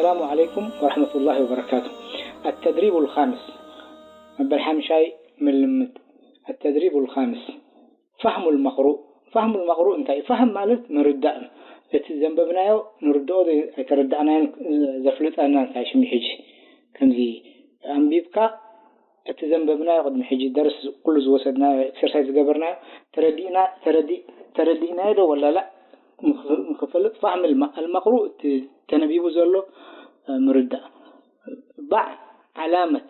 السلام عليكم ورحمة الله وبركاته. التدريب الخامس. መበል ሓምሻይ ምልምድ። التدريب الخامس. فهم المقروء. فهم المقروء እንታይ እዩ? ፋህም ማለት ምርዳእ። እቲ ዘንበብናዮ ንርድኦ ዘይ-፣ ኣይተረዳእናዮን ዘፍልጠና እንታይ ሽም ሕጂ? ከምዚ ኣንቢብካ እቲ ዘንበብናዮ ቅድሚ ሕጂ ደርስ ኩሉ ዝወሰድናዮ ኤክሰርሳይዝ ዝገበርናዮ ተረዲእና-፣ ተረዲ-፣ ተረዲእናዮ ዶ ወላ ላእ? ንኽ-፣ ንኽፈልጥ ፋህም الم-، المقروء እቲ ተነቢቡ ዘሎ፣ እ፣ ምርዳእ። ضع علامة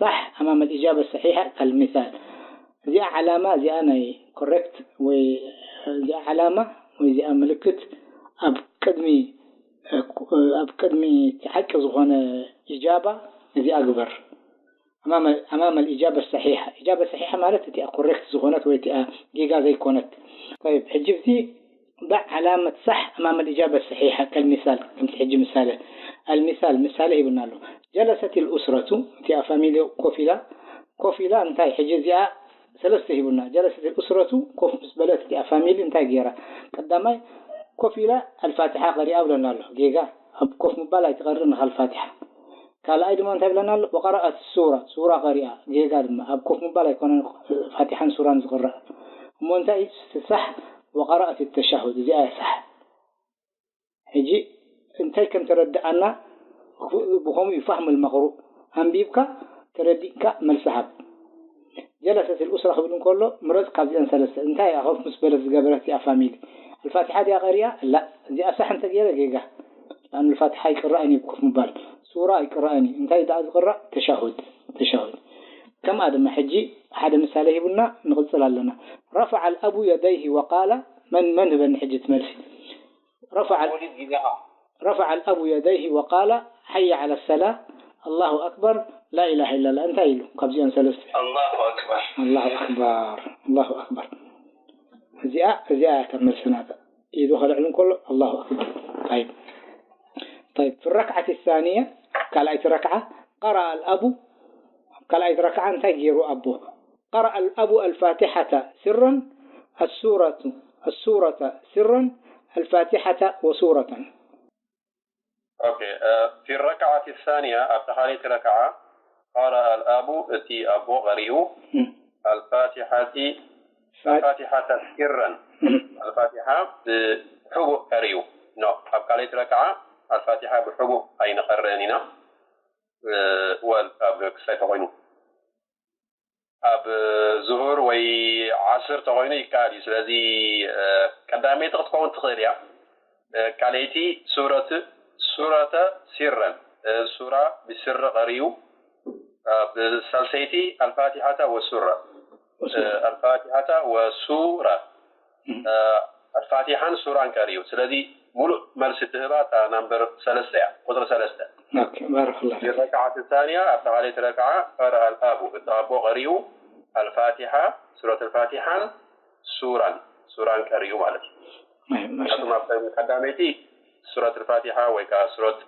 صح أمام الإجابة الصحيحة كالمثال. እዚኣ ዓላማ፣ እዚኣ ናይ ኮሬክት ወይ እዚኣ ዓላማ ወይ እዚኣ ምልክት ኣብ ቅድሚ፣ እ፣ ኣብ ቅድሚ እቲ ሓቂ ዝኾነ ኢጃባ እዚኣ ግበር። أمام، أمام الإجابة الصحيحة. ኢጃባ ሰሒሓ ማለት እቲኣ ኮሬክት ዝኾነት ወይ እቲኣ ጌጋ ዘይኮነት። طيب፣ ሕጂ እዚ ضع علامة صح أمام الإجابة الصحيحة كالمثال، ከምቲ ሕጂ ምሳሌ። المثال፣ ምሳሌ ሂቡና ኣሎ። جلست الأسرة፣ እቲኣ ፋሚሊ ኮፍ ኢላ። ኮፍ ኢላ እንታይ? ሕጂ እዚኣ ሰለስተ ሂቡና። جلست الأسرة፣ ኮፍ ምስ በለት እቲኣ ፋሚሊ እንታይ ገይራ? ቀዳማይ ኮፍ ኢላ ኣልፋቲሓ ቀሪኣ ብለና ኣሎ። ጌጋ፣ ኣብ ኮፍ ምባል ኣይትቐርእ ንኻ ኣልፋቲሓ። ካልኣይ ድማ እንታይ ብለና ኣሎ? وقرأت السورة، ሱራ ቀሪኣ። ጌጋ ድማ፣ ኣብ ኮፍ ምባል ኣይኮነን ፋቲሓን ሱራን ዝቕራእ። እሞ እንታይ እዩ ሳሕ? وقرأت التشهد፣ እዚኣ እያ ሳሕ። ሕጂ እንታይ ከም ተረድኣና ብኸምኡ እዩ ፋህም المقروء። ኣንቢብካ፣ ተረዲእካ፣ መልሲ ሃብ። جلست الأسرة ክብል እንከሎ፣ ምረጽ ካብዚኣን ሰለስተ። እንታይ እያ ኮፍ ምስ በለት ዝገበረት እዚኣ ፋሚሊ? ኣልፋቲሓ ድያ ቀሪኣ? ላ። እዚኣ ሳሕ እንተገይረ ጌጋ። لأن الفاتحة ኣይቅራእን እዩ ብኮፍ ምባል። ሱራ ኣይቅራእን እዩ። እንታይ ደኣ ዝቕራእ? ተሻሁድ። ተሻሁድ። ከምኣ ድማ ሕጂ ሓደ ምሳሌ ሂቡና ንቕጽል ኣለና። رفع الأب يديه وقال، መን፣ መን ህበኒ ሕጂ እቲ መልሲ? رفع ال-، رفع الأب يديه وقال: حي على الصلاة، الله أكبر، لا إله إلا الله። እንታይ ኢሉ ካብዚኣን ሰለስተ? الله أكبر. الله أكبر، الله أكبر። እዚኣ፣ እዚኣ እያ እታ መልሲ ናታ። ኢዱ ከልዕል እንከሎ الله أكبر። طيب. طيب، في الركعة الثانية، ካልኣይቲ ረክዓ، قرأ الأب، ካልኣይቲ ረክዓ እንታይ ገይሩ ኣቦ? قرأ الأب الفاتحة سرا، السورة، السورة سرا، الفاتحة وسورة. ኦኬ፣ እ፣ في الركعة الثانية፣ ኣብታ ካልኣይቲ ረክዓ، قرأ الأب፣ እቲ ኣቦ ቀሪኡ፣ እም። الفاتحة፣ ፋት-፣ الفاتحة سرا، እም። الفاتحة ብሕቡእ ቀሪኡ። ኖ፣ ኣብ ካልኣይቲ ረክዓ الفاتحة ብሕቡእ ኣይንቐርእን ኢና። እ፣ ወል ኣብ ክስታይ ተኾይኑ። ኣብ ዙሁር ወይ ዓስር ተኾይኑ ይከኣል እዩ። ስለዚ፣ እ፣ ቀዳመይቲ ክትከውን ትኽእል እያ። እ፣ ካልኣይቲ ሱረት፣ ሱረተ ሲረን፣ እ፣ ሱራ ብስሪ ቀሪኡ። ኣብ ሳልሰይቲ ኣልፋቲሓታ ወሱራ፣ እ፣ ወሱራ። ኣልፋቲሓታ ወሱራ። እም። እ፣ ኣልፋቲሓን ሱራን ቀሪኡ። ስለዚ ሙሉእ መልሲ ትህባ እታ ናምበር ሰለስተ እያ፣ ቁፅሪ ሰለስተ። ኦኬ፣ ባረከላሁ ፊክ። ረክዓት ሳንያ፣ ኣብታ ካልኣይቲ ረክዓ፣ ቀረአ ኣልኣቡ፣ እቲ ኣቦ ቀሪኡ ኣልፋቲሓ፣ ሱረት ኣልፋቲሓን ሱራን፣ ሱራን ቀሪኡ ማለት እዩ። ኣይ፣ ማሻ ምክንያቱም ኣብ ቀዳመይቲ ሱረት ኣልፋቲሓ ወይ ከዓ ሱረት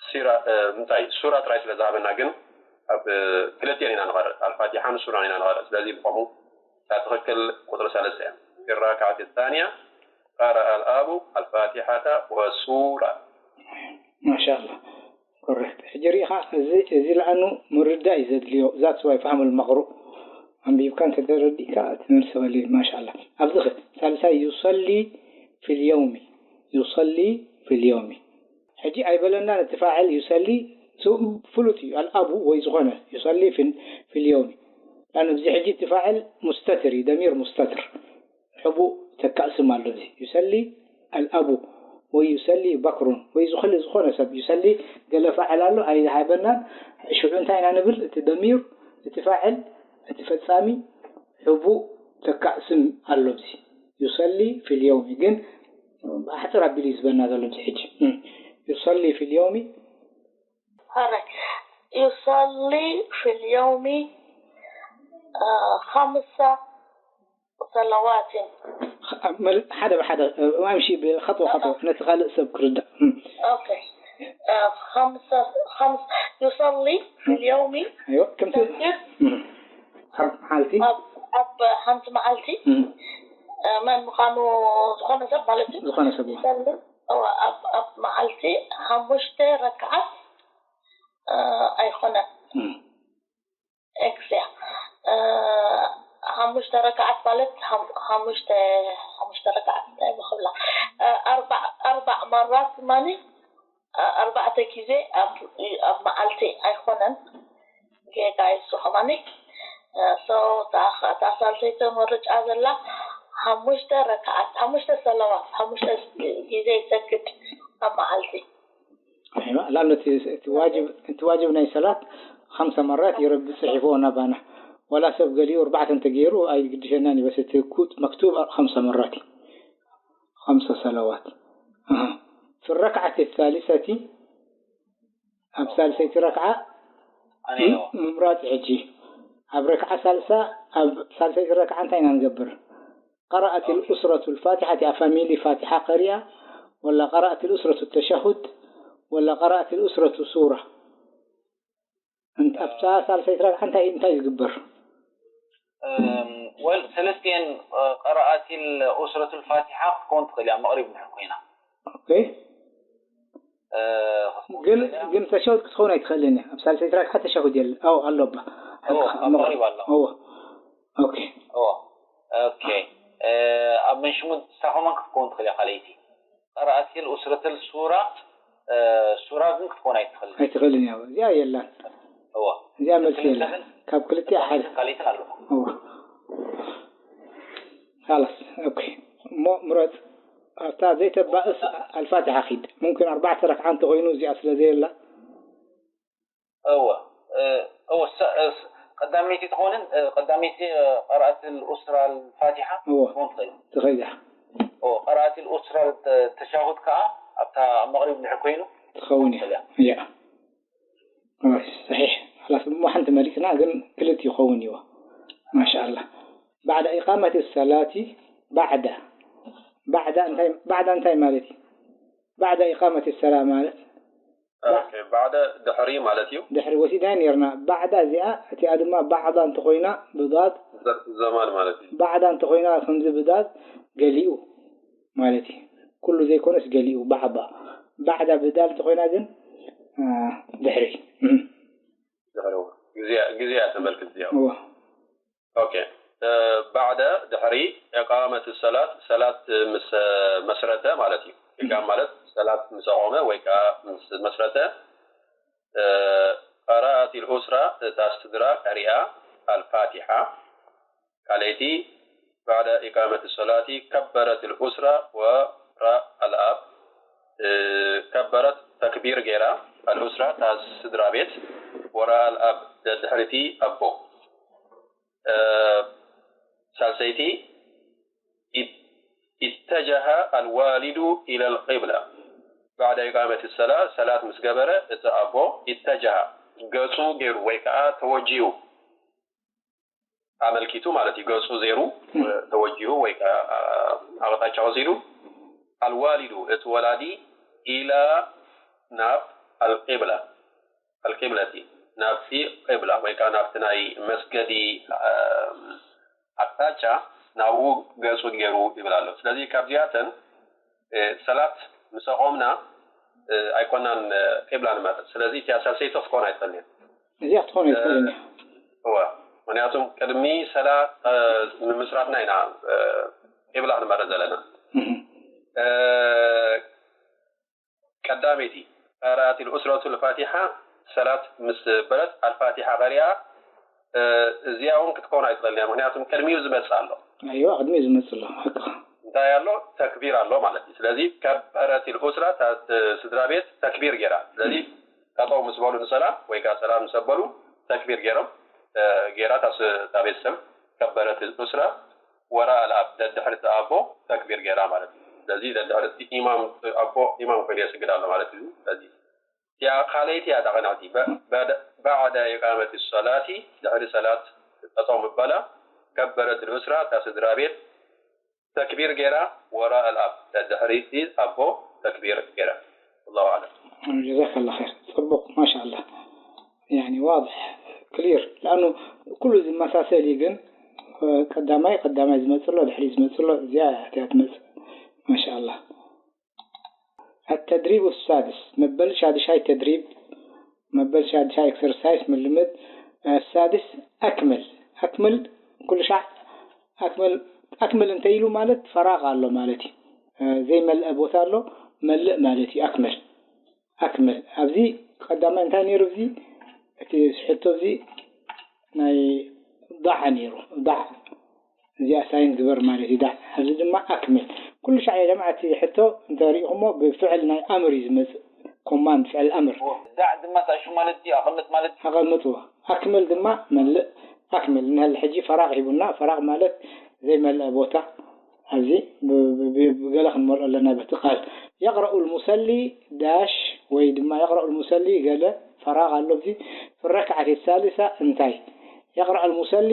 ሲራ፣ እ፣ እንታይ፣ ሱራ ጥራይ ስለ ዝሃበና ግን ኣብ ክልቲኤን ኢና ንቐርእ፣ ኣልፋቲሓን ሱራን ኢና ንቐርእ። ስለዚ ብኸምኡ እታ ትኽክል ቁፅሪ ሰለስተ እያ። في الركعة الثانية قرأ الأب الفاتحة والسورة. ማሻኣላ፣ ኮሬክት። ሕጂ ሪኢኻ፣ እዚ፣ እዚ ለኣኑ ምርዳእ እዩ ዘድልዮ። ዛትስ ዋይ ፋህም ልመቕሩእ ኣንቢብካ እንተተረዲእካ እቲ መልሲ ቀሊል። ማሻኣላ። ኣብዚ ኸ ሳልሳይ ዩሰሊ ፊል የውሚ፣ ዩሰሊ ፊል የውሚ። ሕጂ ኣይበለናን እቲ ፋዕል ዩሰሊ ሱ-፣ ፍሉጥ እዩ። ኣልኣቡ ወይ ዝኾነ ዩሰሊ ፊል፣ ፊል የውሚ። ላን ኣብዚ ሕጂ እቲ ፋዕል ሙስተትር እዩ፣ ደሚር ሙስተትር። ሕቡእ ተካእ ስም ኣሎ። እዚ ዩሰሊ ኣልኣቡ ወይ ዩሰሊ በክሩን ወይ ዝኽሊ ዝኾነ ሰብ ዩሰሊ ገለ ፋዕል ኣሎ ኣይሃበናን። ሽዑ እንታይ ኢና ንብል? እቲ ደሚር፣ እቲ ፋዕል፣ እቲ ፈጻሚ ሕቡእ ተካእ ስም ኣሎ። እዚ ዩሰሊ ፊል የውሚ ግን ኣሕጽር ኣቢሉ እዩ ዝበና ዘሎ። እዚ ሕጂ እም፣ ዩሰሊ ፊል የውሚ። ሐረ፣ ዩሰሊ ፊል የውሚ፣ አ፣ ኸምሰ ሰለዋትን። ኸ-፣ መል-፣ ሓደ ብሓደ፣ እ፣ ኣምሺ ብኸጥወ ኸጥወ፣ ነቲ ካልእ ሰብ ክርዳእ። እም። ኦኬ። አ፣ ኸምሰ፣ ኸምስ-፣ ዩሰሊ ፊል የውሚ። ኣይወ፣ ከምቲ፣ ሰግድ። እም። ኣብ መዓልቲ። ኣብ፣ ኣብ ሓንቲ መዓልቲ። እም። አ፣ መን ምዃኑ ዝኾነ ሰብ ማለት እዩ። ዝኾነ ሰብ፣ እዎ። ይሰሊ። እዋ፣ ኣብ ኣብ መዓልቲ ሓሙሽተ ረክዓት ኣይኮነን። እም። ኤክስያ ሓሙሽተ ረክዓት ማለት ሓሙሽተ ሓሙሽተ ረክዓት እንታይ ብክብላ ኣርባዕ ኣርባዕ መራት ማኒ ኣርባዕተ ግዜ ኣብ ኣብ መዓልቲ ኣይኮነን። ጌጋ ይሱ ከማኒ ሰው ታሳልሰይተ ምርጫ ዘላ ሓሙሽተ ረክዓት ሓሙሽተ ሰለዋት ሓሙሽተ ግዜ ይሰግድ ኣብ መዓልቲ። لأن እቲ ዋጅብ ናይ ሰላት ኸምሰ መራት ይረቢ ፅሒፎ ናባና። ዋላ ሰብ ገሊኡ ኣርባዕተ እንተገይሩ ኣይግድሸናን እዩ። በስ እቲ መክቱብ ኸምሰ መራት እዩ። ኸምሰ ሰለዋት። في الركعة الثالثة ኣብ ሳልሰይቲ ረክዓ ምምራፅ ሕጂ ኣብ ረክዓ ሳልሳ ኣብ ሳልሰይቲ ረክዓ እንታይ ኢና ንገብር? قرأت الأسرة الفاتحة ያ ፋሚሊ ፋቲሓ ቀሪኣ ولا قرأت الأسرة التشهد ولا قرأت الأسرة سورة؟ ኣብታ ሳልሰይቲ ረክዓ እንታይ እንታይ ዝግበር? ወል ሰለስቲኤን قرأت الأسرة الفاتحة ክትከውን ትኽእል እያ መቕሪብ እንድሕር ኮይና። ኦኬ ግን ግን ተሸሁድ ክትኸውን ኣይትኽእልን እያ። ኣብ ሳልሰይቲ ረክዓ ተሸሁድ የለ ኣው ኣሎ ባ መቕሪብ ኣሎ። እዎ ኦኬ እዎ ኦኬ ኣብ መንሽሙድ ሳኸማን ክትከውን ትኽእል እያ ካልኣይቲ قرأت الأسرة السورة ሱራ ግን ክትኮን ኣይትኽእል ኣይትኽእልን እያ። እዚኣ የላን እዋ እዚኣ መልሲ የላን። ካብ ክልቲኣ ሓደ ካልኣይትን ኣለኹ እዋ خلاص ኦኬ እሞ ምረፅ ኣብታ ዘይተባእስ ኣልፋቲሓ ኺድ ሙምክን ኣርባዕተ ረክዓ እንተኾይኑ እዚኣ ስለ ዘየላ እወ እወ ቀዳመይቲ ትኾንን ቀዳመይቲ قرأت الأسرة الفاتحة እወ ትኾን ትኽእል ትኽእል እያ قرأت الأسرة ተሻሁድ ከዓ ኣብታ መቕሪብ እንድሕር ኮይኑ ትኸውን እያ እያ صحيح خلاص እሞ ሓንቲ መሪፅና ግን ክልት ይኸውን እይዋ ማሻኣላ بعد إقامة الصلاة بعد بعد እንታይ بعد እንታይ ማለት እዩ بعد إقامة الصلاة ማለት بعد ድሕሪ ማለት እዩ ድሕሪ ወሲድና ነርና بعد እዚኣ እቲኣ ድማ بعض እንተኾይና ብضاد ዘማን ማለት እዩ بعد እንተኾይና ከምዚ ብضاد ገሊኡ ማለት እዩ ኩሉ ዘይኮነስ ገሊኡ بعض بعد ብዳል እንተኾይና ግን ድሕሪ ድሕሪ ግዜ ግዜ እያ ተመልክት እዚኣ እዎ ኦኬ بعد ድሕሪ إقامة الصلاة ሰላት ምስ መስረተ ማለት እዩ ኢቃም ማለት ሰላት ምስ ኣቆመ ወይ ከዓ ምስ መስረተ قرأت الأسرة እታ ስድራ ቀሪኣ الفاتحة ካልኣይቲ بعد إقامة الصلاة كبرت الأسرة وراء الأب كبرت ተክቢር ገይራ الأسرة እታ ስድራ ቤት وراء الأب ደድሕሪ እቲ ኣቦ ሳልሰይቲ اتجه الوالد إلى القبلة بعد إقامة الصلاة ሰላት ምስ ገበረ እቲ ኣቦ اتجه ገፁ ገይሩ ወይ ከዓ ተወጂሁ ኣመልኪቱ ማለት እዩ ገፁ ዜሩ ተወጂሁ ወይ ከዓ ኣቕጣጫ ወሲዱ الوالد እቲ ወላዲ إلى ናብ القبلة القبلة ናብቲ ቅብላ ወይ ከዓ ናብቲ ናይ መስገዲ ኣቅጣጫ ናብኡ ገፁ ገይሩ ይብል ኣሎ ስለዚ ካብዚኣተን ሰላት ምስ ኣቆምና ኣይኮናን ቂብላ ንመርፅ ስለዚ እቲኣ ሳልሰይቲ ክትኮን ኣይትኽእልን እዚኣ ክትኾን ኣይትኽእልን እዋ ምክንያቱም ቅድሚ ሰላ ንምስራትና ኢና ቂብላ ክንመርፅ ዘለና ቀዳመይቲ قرأت الأسرة الفاتحة ሰላት ምስ በለት ኣልፋቲሓ ቀሪኣ እዚኣ እውን ክትከውን ኣይትኽእልን እያ ምክንያቱም ቅድሚኡ ዝመፅእ ኣሎ ኣይዋ ቅድሚኡ ዝመፅእ ኣሎ ሓቅኻ እንታይ ኣሎ ተክቢር ኣሎ ማለት እዩ ስለዚ ከበረት الأسرة ስድራ ቤት ተክቢር ገይራ ስለዚ ጠጠው ምስ በሉ ንሰላ ወይ ከዓ ሰላ ምስ ኣበሉ ተክቢር ገይሮም ገይራ እታ ቤተሰብ ከበረት الأسرة وراء الأب ደድሕሪ እቲ ኣቦ ተክቢር ገይራ ማለት እዩ ስለዚ ደድሕሪ እቲ ኢማም ኣቦ ኢማም ኮይኑ የስግድ ኣሎ ማለት እዩ ስለዚ እቲኣ ካልኣይቲ እያ እታ ቅንዕቲ بعد إقامة الصلاة ድሕሪ ሰላት ጠጠው ምባላ ከበረት الأسرة እታ ስድራ ቤት ተክቢር ገይራ وراء الأب ደድሕሪ እቲ ኣቦ ተክቢር ገይራ الله أعلم جزاك الله خير ፅቡቕ ማሻ الله يعني واضح كلير لأنه ኩሉ ዝመሳሰል እዩ ግን ቀዳማይ ቀዳማይ ዝመፅእ ኣሎ ድሕሪ ዝመፅእ ኣሎ እዚኣ እያ ትመፅእ ማሻ الله ተድሪቡ ሳድስ፣ መበል ሻድሻይ ተድሪብ፣ መበል ሻድሻይ ኤክሰርሳይስ፣ ምልምድ፣ እ፣ ሳድስ፣ ኣክምል። ኣክምል፣ ኩሉ ሻዕ ኣክምል፣ ኣክምል እንተ ኢሉ ማለት ፈራቕ ኣሎ ማለት እዩ። እ፣ ዘይመልአ ቦታ ኣሎ፣ መልእ ማለት እዩ። ኣክምል፣ ኣክምል። ኣብዚ ቀዳማይ እንታይ ነይሩ? ኣብዚ እቲ ሕቶ እዚ ናይ ዳዕ ነይሩ። ዳዕ፣ እዚኣ ሳይን ግበር ማለት እዩ። ዳዕ፣ ኣብዚ ድማ ኣክምል። ኩሉ ሻዕ ያ ጀማዓ እቲ ሕቶ እንተሪእኹሞ ብፍዕል ናይ ኣምር እዩ ዝመጽእ። ኮማንድ፣ ፍዕል ኣምር። ዳዕ ድማ እንታይ ሽሙ ማለት እዩ? ኣቐምጥ ማለት እዩ። ኣቐምጥዎ። ኣክምል ድማ መልእ። ኣክምል፣ ንህል ሕጂ ፈራቕ ሂቡና። ፈራቕ ማለት ዘይመልአ ቦታ። ኣብዚ ብ-፣ ብ-፣ ብ-፣ ብገለ ክንመልኦ ኣለና በቲ ቃል። የቕረኡ ልሙሰሊ ዳሽ ወይ ድማ የቕረኡ ልሙሰሊ ገለ ፈራቕ ኣሎ። ኣብዚ ፊ ረክዓት ሳልሳ እንታይ የቕረኡ ልሙሰሊ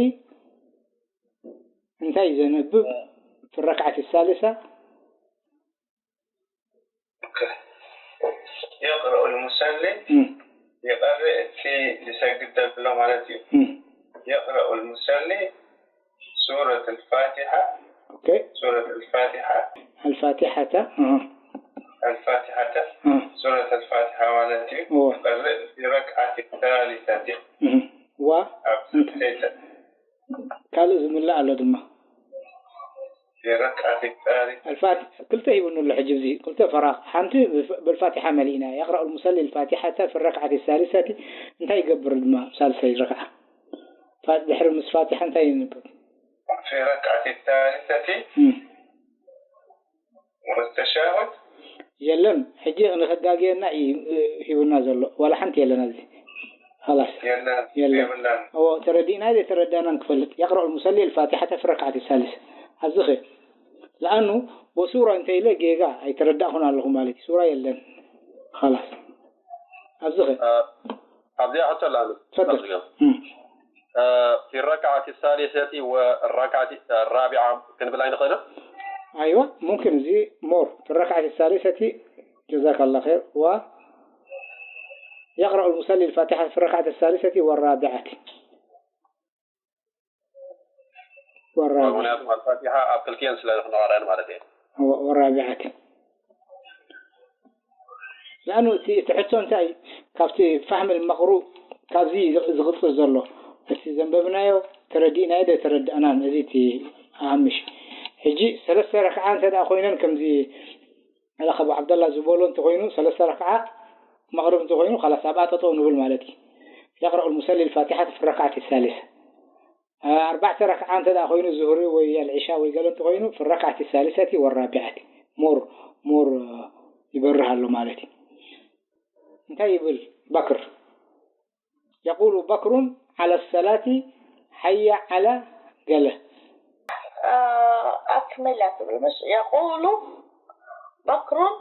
እንታይ ዘነብብ ፊ ረክዓት ሳልሳ? ኦኬ። የቕረኡ ልሙሰሊ፣ እም፣ ይቐርእ እቲ ዝሰግድ ዘሎ ማለት እዩ። እም። የቕረኡ ልሙሰሊ ሱረት ልፋቲሓ፣ ኦኬ። ሱረት ልፋቲሓ፣ ኣልፋቲሓታ፣ እ፣ ኣልፋቲሓተ፣ እ፣ ሱረት ልፋቲሓ ማለት እዩ። እወ። ይቐርእ ፊ ረክዓት ሳሊሰቲ። እም። ዋ፣ ኣብ ሳልሰይቲ። ካልእ ዝምላእ ኣሎ ድማ። ፊ ረክዓት ሳሊሰቲ። ኣልፋት-፣ ክልተ ሂቡኒ ኣሎ ሕጂ፣ እዚ ክልተ ፈራቕ። ሓንቲ ብፍ-፣ ብልፋቲሓ መሊእና። የቕረኡ ልሙሰሊ ልፋቲሓተ ፊ ረክዓት ሳልሰቲ፣ እንታይ ይገብር ድማ ሳልሳይ ረክዓ? ፋ-፣ ድሕሪ ምስ ፋቲሓ እንታይ የንብብ? ፊ ረክዓት ሳሊሰቲ እም። ወተሻሁድ። የለን፣ ሕጂ ንኸጋግየና እዩ፣ እ፣ ሂቡና ዘሎ። ዋላ ሓንቲ የለን ኣብዚ። ኸላስ። የለን፣ የለን። የብላን። እዎ፣ ተረዲእና ዶ ተረዳእናን ክፈልጥ። የቕረኡ ልሙሰሊ ልፋቲሓተ ፊ ረክዓት ሳልስ። ኣብዚ ኸ? ለኣኑ ወሱራ እንተ ኢለ ጌጋ ኣይተረዳእኹን ኣለኹ ማለት እዩ። ሱራ የለን። ኸላስ። ኣብዚ ኸ? ኣብዚኣ ሕቶ ኣላ። ፈደል። እም። ፊ ረክዓት ሳሊሰቲ ወረክዓት ራቢዓ ክንብል ኣይንኽእልን? ኣይዋ፣ ሙምኪን እዚ ሞር ፊ ረክዓት ሳሊሰቲ ጀዛከ ላ ኸይር። ዋ የቕረኡ ልሙሰሊ ልፋቲሓ ፊ ረክዓት ሳሊሰቲ ወራቢዓቲ። ወራቢዓ። ምክንያቱ ኣልፋቲሓ ኣብ ክልቲኤን ስለ ክንቕረን ማለት እዩ። ወ-፣ ወራቢዓቲ። ለኣኑ እቲ፣ እቲ ሕቶ እንታይ ካብቲ ፋህም መቕሩእ ካብዚ ዝ-፣ ዝቕጽል ዘሎ እቲ ዘንበብናዮ ተረዲእናዮ ዶ ተረዳእናን፣ እዚ እቲ ኣሃምሽ። ሕጂ ሰለስተ ረክዓ እንተ ደኣ ኮይነን ከምዚ ኣላ ካብ ዓብደላ ዝበሎ እንተኾይኑ ሰለስተ ረክዓ መቕርብ እንተኾይኑ ኻላስ ኣብኣ ጠጠው ንብል ማለት እዩ። የቕረኡ ልሙሰሊ ልፋቲሓት ፊ ረክዓት ሳሊሰ። ኣርባዕተ ረክዓ እንተ ደኣ ኮይኑ ዙህሪ ወይ ኣልዒሻ ወይ ገለ እንተኾይኑ ፊ ረክዓት ሳሊሰቲ ወራቢዓቲ ሞር ሞር ይበርህ ኣሎ ማለት እዩ። እንታይ ይብል በክር? የቁሉ በክሩን ዓለ ሰላቲ ሓያ ዓላ ገለ። ኣክምላ ትብል ምስ የቁሉ በክሩን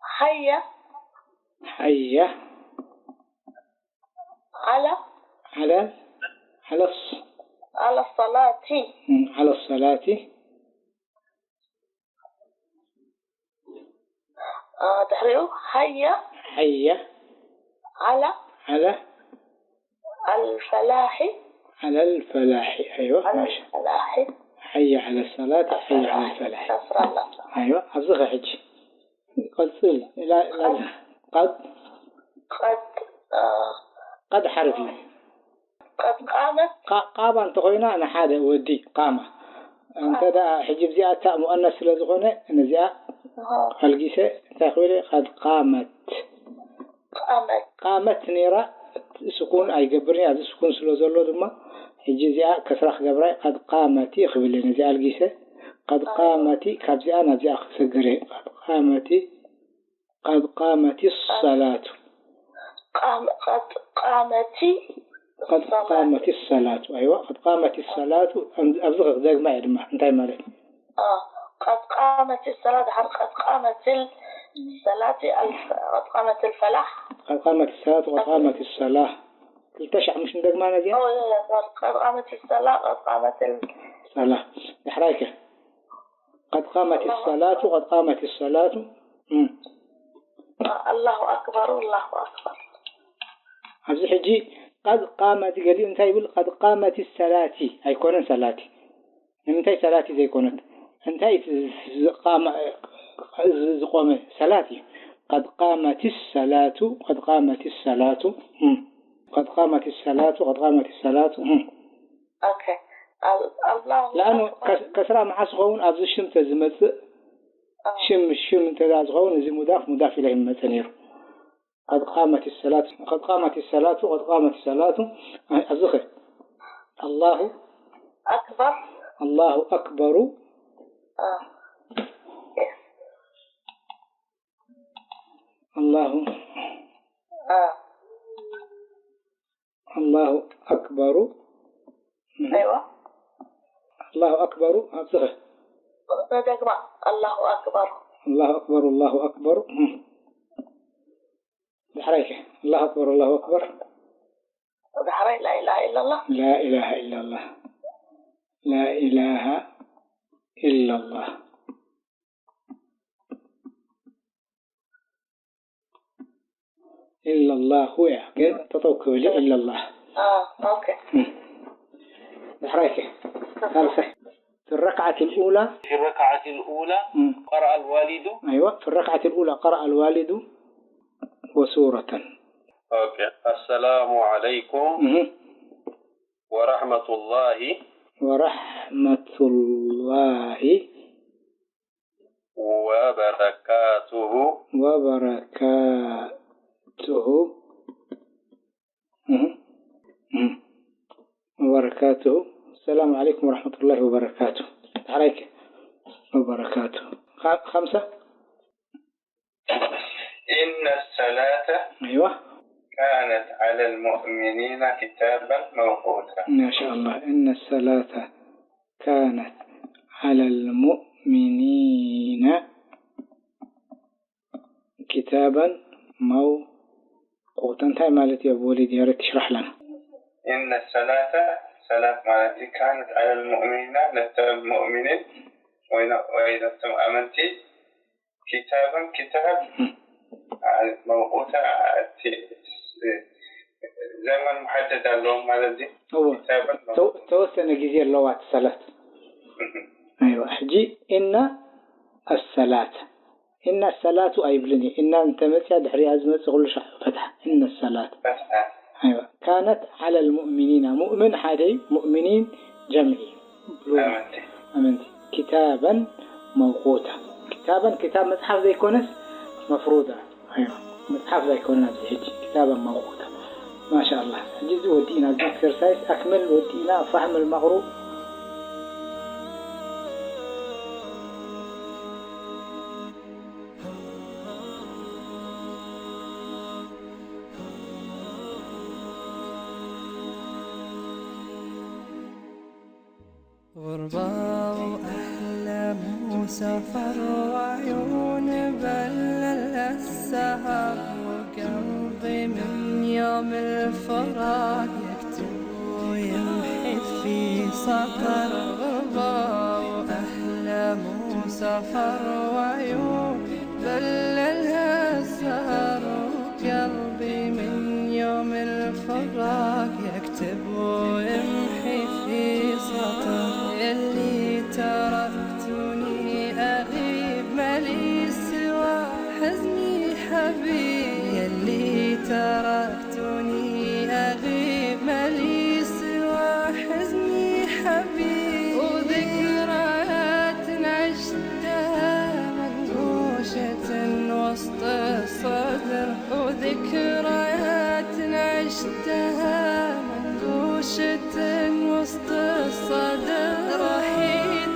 ሓያ ሓያ ዓላ ዓለ ዓለስ ዓላ ሰላቲ ዓለ ሰላቲ ድሕሪኡ ሓያ ሓያ ዓላ ዓለ ኣልፈላሒ ዓለ ልፈላሒ። ኣይዋ ዓላ ማሻ ፈላሒ ሓያ ዓለ ሰላት ሓያ ዓለ ልፈላሒ። ከስራላ ኣይዋ ኣብዚ ኸ ሕጂ ቀጽል ላ ላ ቀድ ቀድ ቀድ ሓርፍ እዩ። ቀድ ቃመት ቃ- ቃማ እንተኾይና ንሓደ ወዲ ቃማ እንተ ደኣ ሕጂ እዚኣ እታ ሙኣነስ ስለ ዝኾነ ነዚኣ ኣልጊሰ እንታይ ክብል እየ? ቀድ ቃመት ቃመት ቃመት ነይራ ስኩን ኣይገብርን እየ ኣብዚ ስኩን ስለ ዘሎ ድማ ሕጂ እዚኣ ከስራ ክገብራ እየ። ቀድ ቃመቲ ክብል እየ ነዚኣ ኣልጊሰ ቀድ ቃመቲ ካብዚኣ ናብዚኣ ክሰግር እየ። ቀድ ቃመቲ ቀድ ቃመቲ ሰላቱ ቃም- ቀድ ቃመቲ ቀድ ቃመቲ ሰላቱ ኣይዋ ቀድ ቃመቲ ሰላቱ ኣብዚ ክደግማ እየ ድማ እንታይ ማለት እዩ? قد قامت الصلاة ድሓር قد قامت الصلاة قد قامت الفلاح ቀድ ቃመቲ ሰላቱ ቀድ ቃመቲ ሰላ ክልተ ሻዕ ምሽ ንደግማ ነዚኣ قد قامت الصلاة قد قامت ሰላ ዳሕራይ ከ ቀድ ቃመቲ ሰላቱ ቀድ ቃመቲ ሰላቱ እም። الله أكبر الله أكبر ኣብዚ ሕጂ ቀድ ቃመቲ ገሊኡ እንታይ ይብል ቀድ ቃመቲ ሰላቲ ኣይኮነን ሰላቲ ንምንታይ ሰላት እዩ ዘይኮነት? እንታይ እቲ ዝቃመ-፣ እዚ ዝቆመ ሰላት እዩ። قد قامت الصلاة، قد قامت الصلاة، እም። قد قامت الصلاة، قد قامت الصلاة، እም። ኦኬ። ال-، الله ለኣኑ أكبر. ከስራ መዓስ ዝኸውን ኣብዚ ሽም ተዝመፅእ آه. ሽም ሽም እንተ ዝኸውን እዚ ሙዳፍ ሙዳፍ ኢለ ይመፀ ነይሩ። قد قامت الصلاة، قد قامت الصلاة، قد قامت الصلاة. ኣብዚ ኸ الله أكبر. الله أكبر. آه. الله آه. الله أكبر. أيوة. الله أكبر. ኣብዚ ኸ ندقمع. الله أكبر. الله أكبر، الله أكبر. ዳሕራይ ከ الله أكبر، الله أكبر. ዳሕራይ لا إله إلا الله. لا إله إلا الله. لا إله إلا الله. إلا الله እያ ግን ጠጠው ክብል إلا الله. آه. أوكي. ዳሕራይ ከ ካልኸ في الركعة الأولى. في الركعة الأولى مم. قرأ الوالد أيوة، في الركعة الأولى قرأ الوالد وسورة. أوكي. السلام عليكم مم. ورحمة الله ورحمة الله وبركاته وبركاته. مم. مم. وبركاته. السلام عليكم ورحمة الله وبركاته. عليك وبركاته. خ-، خمسة. إن الصلاة أيوة. كانت على المؤمنين كتابا موقوتا. ما شاء الله. إن الصلاة كانت على المؤمنين كتابا موقوتا. እንታይ ማለት እዩ? أبو وليد، يا ريت تشرح لنا. إن الصلاة صلاة ማለት እዩ كانت على المؤمنين ነቶም ሙእሚኒን ወይ ነ- ወይ ነቶም ኣመንቲ كتابا كتاب መውቁታ እቲ ዘመን محدد ኣለዎም ማለት እዩ እወ كتابا ተው- ተወሰነ ግዜ ኣለዋ እቲ ሰላት። ኣይዋ ሕጂ إن الصلاة إن الصلاة ኣይብልን እዩ። إن እንተመፅያ ድሕሪኣ ዝመፅእ ኩሉ ሻዕ ፈትሓ إن الصلاة فتحة ኣይዋ كانت على المؤمنين ሙእምን ሓደ እዩ مؤمنين جمع እዩ ኣመንቲ ኣመንቲ كتابا موقوتا كتابا ክታብ መፅሓፍ ዘይኮነስ مفروضة ኣይዋ መፅሓፍ ዘይኮነ ኣብዚ ሕጂ كتابا موقوتا ما شاء الله ሕጂ እዚ ወዲእና እዚ exercise أكمل ወዲእና فهم المقروء غربة وأحلام وسفر وعيون بلل السهر وقلبي من يوم الفراق يكتب ويمحي في سطر غربة وأحلام وسفر وعيون بلل السهر وقلبي من يوم الفراق يكتب ويمحي في سطر يلي تركتني أغيب مالي سوى حزني حبيب يلي تركتني أغيب مالي سوى حزني حبيب وذكريات عشتها منقوشة وسط الصدر وذكريات عشتها منقوشة وسط الصدر راح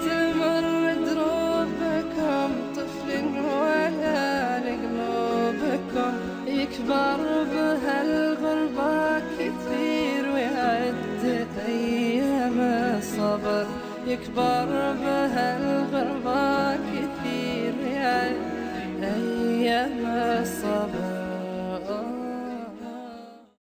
تمر دروبكم طفل ولا لقلوبكم يكبر بهالغربة كثير ويعد أيام الصبر يكبر بهالغربة كثير ويعد أيام الصبر